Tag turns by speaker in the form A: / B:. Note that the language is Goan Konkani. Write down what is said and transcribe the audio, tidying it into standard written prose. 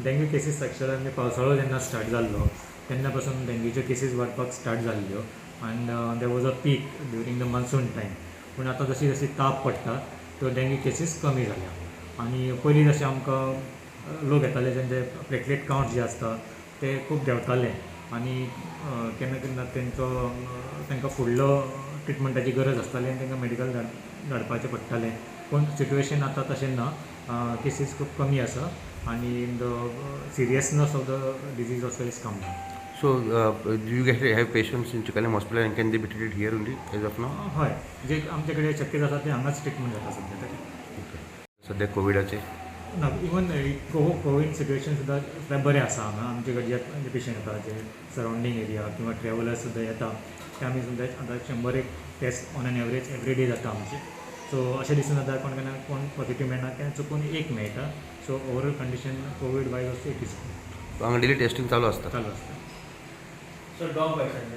A: डेंग्यू केसीस एक्चुअली आमी पावसाळो जेन्ना स्टार्ट जाल्लो तेन्ना पासून डेंग्यूच्यो केसीस वाडपाक स्टार्ट जाल्ल्यो and there was a peak during the monsoon time. पूण आतां जशी जशी ताप पडटा, त्यो डेंग्यू केसीस कमी जाल्या आनी पयलीं जशें आमकां लोक येताले, जेंचे प्लेटलेट कावंट जे आसता ते खूब देंवताले आनी केन्ना केन्ना तेंचो तांकां फुडलो ट्रिटमेंटाची गरज आसताली आनी तांकां मेडिकल धाडपाचें पडटालें. पूण सिट्युएशन आतां तशें ना. केसीस खूब कमी आसा आनी the seriousness of the disease also is come down.
B: So, do you get have patients in Chicalim Hospital and can they be treated here only as of now?
A: हय, जे आमचे कडेन शक्य जाता ते हांगाच ट्रिटमेंट जाता सद्या तरी.
B: सध्या कोविडाचे
A: ना, इवन कोवीड सिट्युएशन सुद्दां सुद्दां बरें आसा हांगा. आमचे कडेन जे पेशंट येता, जे सरावंडींग एरिया किंवा ट्रॅवलर्स सुद्दां येता, ते आमी सुद्दां आतां 100 एक test on an average every day जाता आमचे. सो अशें दिसून जाता, कोण केन्ना कोण पॉझिटीव मेळना, केन्ना चुकून एक मेळटा. So overall condition covid wise also it is
B: हांगा डेली टेस्टिंग चालू आसता?
A: चालू आसता.
C: So dog बायट्सांचे